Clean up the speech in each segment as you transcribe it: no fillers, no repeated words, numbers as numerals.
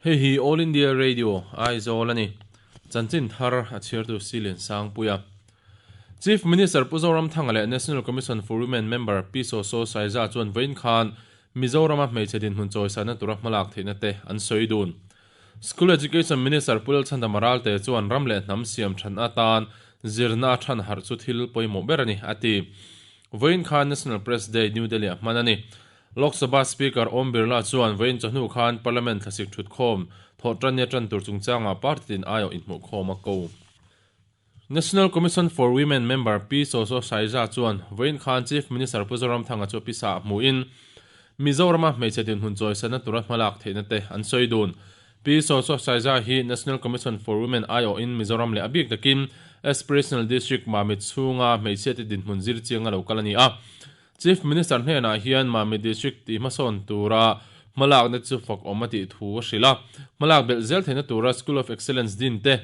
Hei hi All India Radio, Aizawl a ni. Chanchin thar a chhiartu Silian Sangpuia. Chief Minister Pu Zoramthanga leh National Commission for Women member Pi Soso Saiza chuan vawiin khan Mizorama hmeichhe dinhmun chawisanna tura hmalak theihna te an sawi dun. School Education Minister Pu Lalchhandama Ralte chuan ram leh hnam siam than atan zirna a than harh chu thil pawimawh ber a ni, a ti. Vawiin khan National Press Day New Delhi-ah hman a ni. Lok Sabha Speaker Om Birla chuan vawiin chawhnu khan Parliament thlasik thutkhawm thawh tan nia tan tur chungchangah party tin aiawh inhmuhkhawm a ko. National Commission for Women member Pi Soso Saiza chuan vawiin khan Chief Minister Pu Zoramthanga chu pisa ah hmuhin Mizorama hmeichhe dinhmun chawisanna tura hmalak theihna te an sawi dun. Pi Soso Saiza hi National Commission for Women aiawhin Mizoram leh a bik takin Aspirational District Mamit chhunga hmeichhiate dinhmun zir chianga lo kal a ni a. Chief Minister hnenah hian Mami District tih hmasawn tura hmalakna chu fak awm a tih thu a hrilh a. Hmalak belh zel theihna tura School of Excellence din te,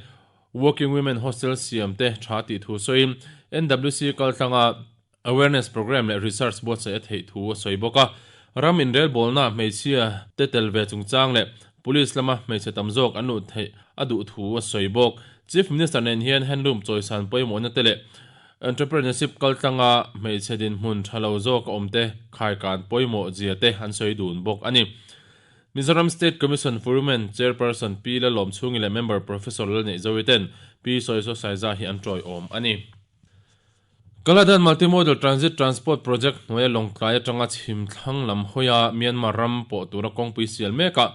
Working Women Hostel siam te tha tih thu sawiin NWC kaltlanga Awareness Programme leh Research buatsaih a theih thu a sawi bawk a. Ram inrelbawlna hmeichhia te tel ve chungchang leh Police lama hmeichhe tam zawk an luh theih a duh thu a sawi bawk. Chief Minister nen hian handloom chawisan pawimawhna te leh Entrepreneurship kaltlanga hmeichhe dinhmun tha lo zawk a awmte khaikan pawimawh zia te an sawi dun bawk a ni. Mizoram State Commission for Women Chairperson Pi Lalawmchhungi leh Member Professor Lalneihzawi ten Pi Sawisaw Saiza hi an tawiawm a ni. Kaladan Multimodal Transit Transport Project hnuaia Lawngtlai atanga chhim thlang lam hawia Myanmar ram pawh tura kawngpui sial mekah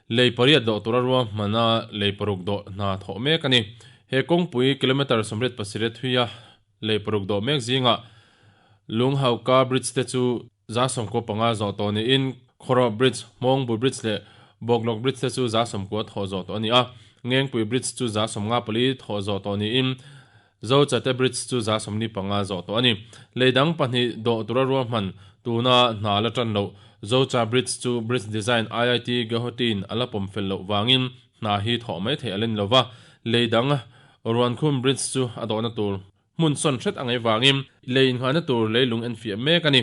Lei pariat dawh tura ruahmana lei paruk dawh hna thawh mek a ni. He kawngpui kilometre 87 thuia lei paruk dawh mek zingah Lunghauka Bridge te chu 95 zawh tawh niin Khawrawh Bridge, Hmawngbu Bridge leh Bawklawk Bridge te chu 90 thawh zawh tawh a ni a. Ngengpui Bridge chu 54 thawh zawh tawh niin Zochate Bridge chu 45 zawh tawh a ni. Lei dang pahnih dawh tura ruahman tuna hna la tan loh Zocha Bridge chu Bridge Design IIT Guwahati-in a la pawm fel loh vangin hna hi thawh mai theih a la ni lo va, lei dang Ruankhum Bridge chu a dawhna tur hmun sawn hret a ngaih vangin lei innghahna tur leilung enfiah mek a ni.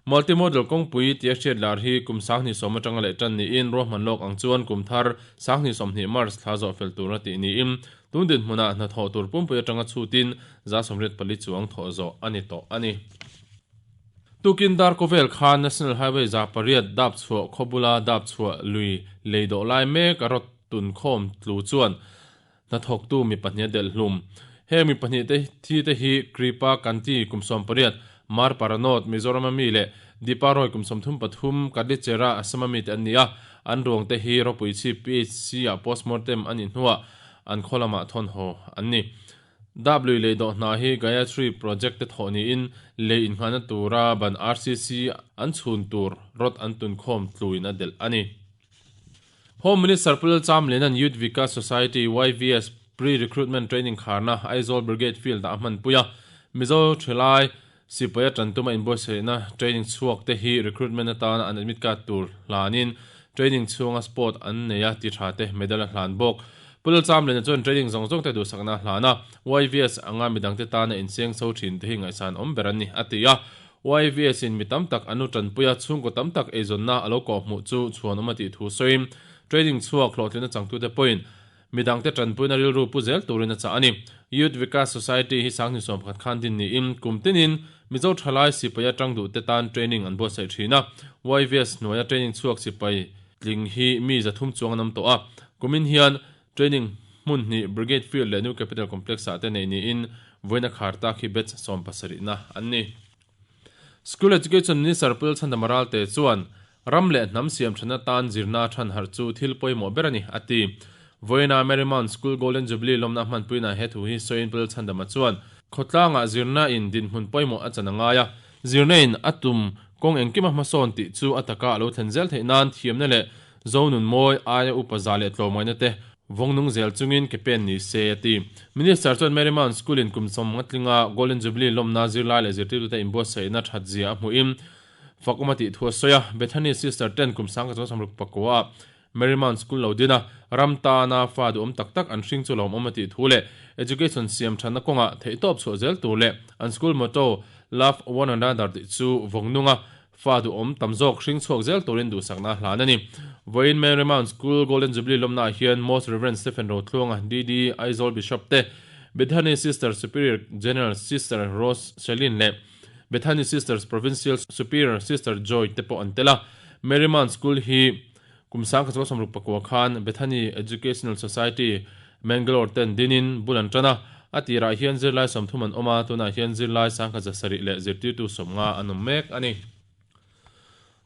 Multimodal kawngpui tia hriat lar hi kum 2010 atanga leh tan niin ruahman lawk ang chuan kum thar 2020 March thla zawh fel tura tih niin Tun dinhmunah hnathawh tur pumpui atanga chhutin 84 chuang thawh zawh a ni tawh a ni. Tukin dar kawvel khan National Highway 800 dap chhuah khaw bula dap chhuah lui lei dawh lai mek a rawt tun khawm tlu chuan hnathawktu mi pahnih a delh hlum. Heng mi pahnih te thi te hi Kripa Kanti kum 18, Mar Paranot, Mizoram a mi leh Deepa Roy kum 33, Kadlichera, Assam a mi te an ni a. An ruang te hi Ropuichhip PHC ah postmortem a nih hnuah an khaw lamah thawn haw an ni. Dap lui lei dawh hna hi Gayatri Project te thawh niin lei innghahna tura ban RCC an chhun tur rawt an tunkhawm tluin a delh a ni. Home Minister Pu Lalchamliana'n Youth Vikas Society, YVS, Pre-Recruitment Training kharna Aizawl Brigade Field-ah a hmanpui a, Mizo thalai sipaia tantuma inbuatsaihna training chhuak te hi recruitment atana an admit card tur hlanin training chhunga sport an nei a ti tha te medal a hlan bawk. Pu Lalchamliana chuan training zawng zawng te duhsakna a hlan a, YVS anga midangte tana inseng so thin te hi ngaihsan awm ber an ni, a ti a. YVS in mi tam tak an lu tanpui a, chhungkaw tam tak eizawnna a lo kawhhmuh chu chhuanawm a tih thu sawiin training chhuak hlawhtlinna changtute pawhin Midangte tanpuina rilru pu zel turin a chah a ni. Youth Vikas Society hi 2011 khan din niin kum tinin Mizo thalai sipai atang duhte tan training an buatsaih thin a. YVS hnuaia training chhuak sipai tling hi mi 300 chuang an awm tawh a. Kumin hian training hmun hnih Brigade Field leh New Capital Complex-ah te nei niin vawiin a khar tak hi batch 70 na an ni. School Education Minister Pu Lalchhandama Ralte chuan Ram leh hnam siam thana tan zirna than harh chu thil pawimawh ber a ni, a ti. Vawiina Marymount School Golden Jubilee lawmna hmanpuina he thu hi sawiin Pu Lalchhandama chuan, Khawtlangah zirna in dinhmun pawimawh a chan a ngai a, zirna in a tum kawng engkima hmasawn tih chu a taka a lo thlen zel theih nan thiamna leh zonun mawi aia upa za leh tlawmngaihna te vawng nung zel chungin ke pen ni se, a ti. Minister chuan Marymount School in kum 50 tlinga Golden Jubilee lawmna zirlai leh zirtirtute inbuatsaihna that zia a hmuhin Fakawm a tih thu a sawi a, Bethany Sister ten kum 1969 ah Marymount School lo din a, ram tana fa duhawm tak tak an hring chu lawmawm a tih thu leh Education siam thatna kawngah theihtawp chhuah zel tur leh an school motto Love one another tih chu vawng nunga Fa duhawm tam zawk hring chhuak zel turin duhsakna a hlan a ni. Vawiin Marymount School Golden Jubilee lawmnaah hian Most Rev. Stephen Rotluanga, DD, Aizawl Bishop te, Bethany Sisters Superior General Sister Rose Shelin leh Bethany Sisters Provincial Superior Sister Joy te pawh an tel a. Marymount School hi kum 1969 khan Bethany Educational Society, Mangalore ten dinin bul an tan a. A tirah hian zirlai 30 an awm a, tunah hian zirlai 1700 leh zirtirtu 50 an awm mek a ni.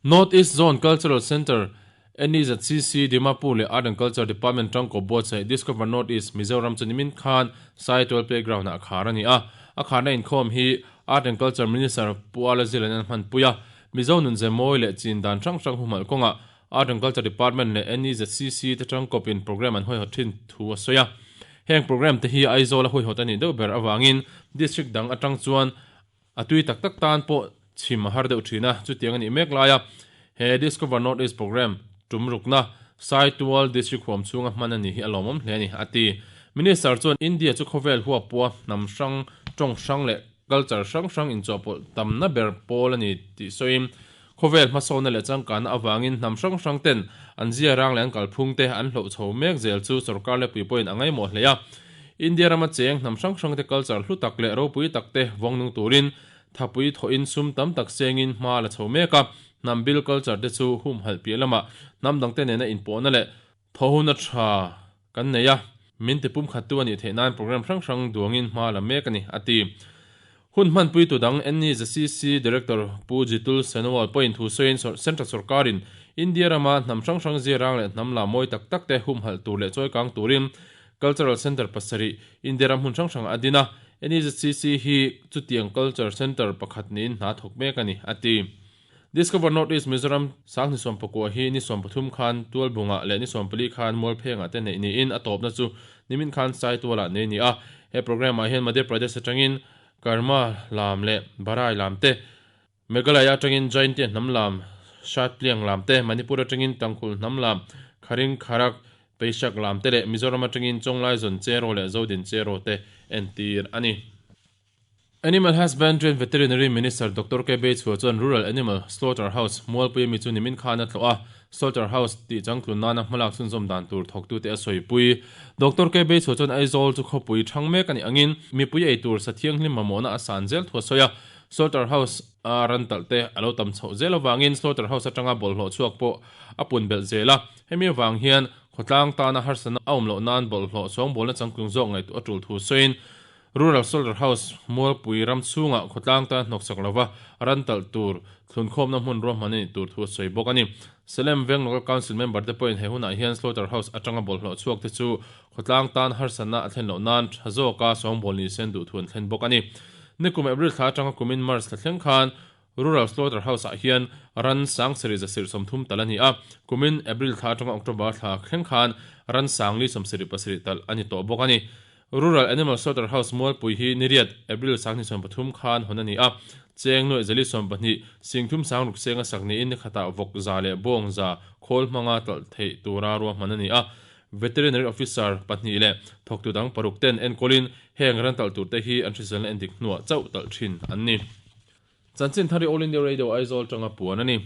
North East Zone Cultural Centre, NEZCC, Dimapur leh Art and Culture Department tangkaw buatsaih Discover North East Mizoram chu nimin khan Saitual Playground-ah khar a ni a. A kharna inkhawm hi Art and Culture Minister Pu Ala Zilan an hmanpui a. Mizo nunze mawi leh chin dan hrang hrang humhalh kawngah Art and Culture Department leh NEZCC te tangkawpin programme an hawihawt thin thu a sawi a. Heng programme te hi Aizawl a hawihawt a nih deuh ber avangin District dang atang chuan a tui tak tak tan pawh chhim a har deuh thin a, chutiang a nih mek lai a. He Discover North East programme tum rukna Saitual District huam chhunga hman a nih hi a lawmawm hle a ni, a ti. Minister chuan India chu khawvel huapua hnam hrang, tawng hrang leh culture hrang hrang inchawhpawlh tamna ber pawl a ni tih sawiin khawvel hmasawnna leh changkanna avangin hnam hrang hrang ten an zia rang leh an kalphung te an hloh chho mek zel chu sorkar leh pui pawhin a ngaimawh hle a. India rama cheng hnam hrang hrang te culture hlu tak leh ropui tak te vawng nung turin thapui thawhin sum tam tak sengin hma la chho mek a, hnam bil culture te chu humhalh piah lamah hnam dangte nena inpawhna leh Thawhuna tha kan nei a, min ti pumkhattu a nih theih nan program hrang hrang duangin hma la mek a ni, a ti. Hun hmanpuitu dang NEZCC Director Pu Jitul Senowal pawhin thu sawiin Central sorkarin India rama hnam hrang hrang ziarang leh hnam la mawi tak tak te humhalh tur leh chawikang turin Cultural Centre pasarih India ram hmun hrang hrang a din a, NEZCC hi chutiang Culture Centre pakhat niin hna thawk mek a ni, a ti. Discover North East Mizoram 2019 hi ni 13 khan Tualbungah leh ni 14 khan Mualphengah te neih niin a tawpna chu nimin khan Saitualah nei a ni a. He programme-ah hian Madhya Pradesh atangin Karma lam leh Barai lam te, Meghalaya atangin Jaintia hnam lam, Shatpliang lam te, Manipur atangin Tangkhul hnam lam, Kharing Kharak, Peishak lam te leh Mizoram atangin Chawnglaizon Cheraw leh Zodin Cheraw te entir a ni. Animal Husbandry and Veterinary Minister Doctor K Beichhua chuan Rural Animal Slaughter House Mualpui ami chu nimin khan a tlawh a, Slaughter House tih changtlun nana hmalak chhunzawm dan tur thawktute a sawipui. Doctor K Beichhua chuan Aizawl chu khawpui thang mek a nih angin mipui ei tur sa thianghlim mamawhna a san zel thu a sawi a, Slaughter House a ran talh te a lo tam chhoh zel avangin Slaughter House atanga bawlhhlawh chhuak pawh a pun belh zel a, hemi avang hian khawtlang tana harsatna a awm loh nan bawlhhlawh sawngbawlna changtlung zawk ngaihtuah a tul thu sawiin Rural Slaughter House Mualpui ram chhungah khawtlang tan hnawksak lova ran talh tur thlunkhawmna hmun ruahman a nih tur thu a sawi bawk a ni. Salem Veng Local Council member te pawhin he hunah hian Slaughter House atanga bawlhhlawh chhuak te chu khawtlang tan harsatna a thlen loh nan tha zawka sawngbawl ni sen duh thu an thlen bawk a ni. Nikum April thla atanga kumin March thla thleng khan Rural Slaughter House ah hian ran sang sarih zasirh 30 talh a ni a, kumin April thla atanga October thla thleng khan ran sang li 77 talh a ni tawh bawk a ni. Rural Animal Slaughter House Mualpui hi niriat April 2023 khan hawn a ni a, cheng nuaih zali 12 singthum sang ruk senga sak niin ni khatah vawk za leh bawng za khawl hmanga talh theih tura ruahman a ni a. Veterinary Officer pahnih leh thawktu dang paruk ten enkawlin heng ran talh turte hi an hriselna endik hnuah chauh talh thin an ni. Chanchin thar hi All India Radio Aizawl tanga puan a ni.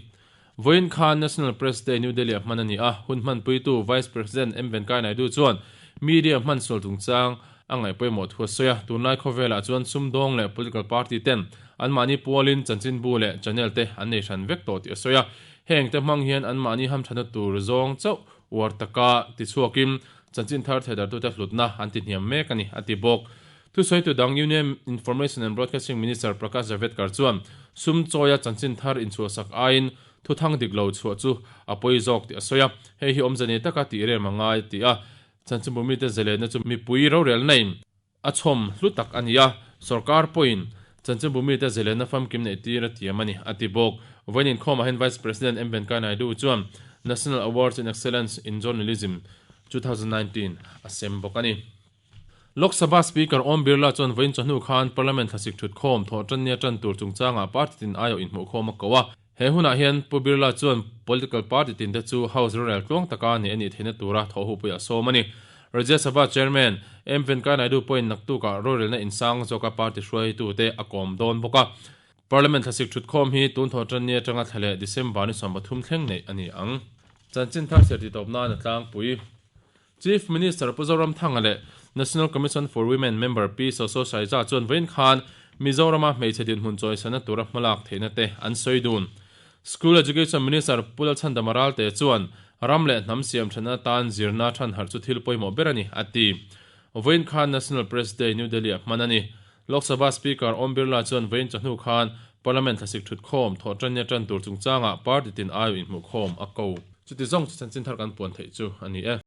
Vawiin khan National Press Day New Delhi-ah hman a ni a, hun hmanpuitu Vice President M Venkaiah Naidu chuan media hman sual chungchang a ngaih pawimawh thu a sawi a, tunlai khawvelah chuan sumdawng leh political party ten anmahni pualin chanchinbu leh channel te an nei hran vek tawh tih a sawi a, heng te hmang hian anmahni hamthatna tur zawng chauh uar taka tichhuakin chanchin thar theidartute hlutna an tihniam mek a ni, a ti bawk. Thusawitu dang Union Information and Broadcasting Minister Prakash Javadekar chuan sum chawia chanchin thar inchhuahsak aiin thuthang dik lo chhuah chu a pawi zawk tih a sawi a, hei hi awmze nei taka tih rem a ngai tih a chanchinbu mite zelenna chu mipui rorelna in a chhawm hlu tak a ni a, sorkar pawhin chanchinbu mite zelenna famkim neih tir a tiam a ni, a ti bawk. Vawiin inkhawmah hian Vice President M Venkaiah Naidu chuan National Awards in Excellence in Journalism 2019 a sem bawk a ni. Lok Sabha Speaker Om Birla chuan vawiin chawhnu khan Parliament thlasik thutkhawm thawh tannia tan tur chungchangah party tin aiawh inhmuhkhawm a ko a. He hunah hian Pu Birla chuan political party tinte chu House rorel tluang taka nei a nih theihna tura thawhhupui a sawm a ni. Rajya Sabha Chairman M Venkaiah Naidu pawhin naktukah rorelna insang zawka party hruaitute a kawm dawn bawk a. Parliament thlasik thutkhawm hi tun thawh tan ni atanga thla leh December ni 13 thleng neih a ni ang. Chanchin thar serh titawp nan a tlangpui. Chief Minister Pu Zoramthanga leh National Commission for Women member Pi Soso Saiza chuan vawiin khan Mizorama hmeichhe dinhmun chawisana tura hmalak theihna te an sawi dun. School Education Minister Pu Lalchhandama Ralte chuan ram leh hnam siam thatna atan zirna thanharh chu thil pawimawh ber a ni, a ti. Vawiin khan National Press Day New Delhi-ah hman a ni. Lok Sabha Speaker Om Birla chuan vawiin chawhnu khan Parliament thlasik thutkhawm thawh tannia tan tur chungchangah party tin aiawh inhmuhkhawm a ko. Chuti zawng chu chanchin thar kan puan theih chu a ni e.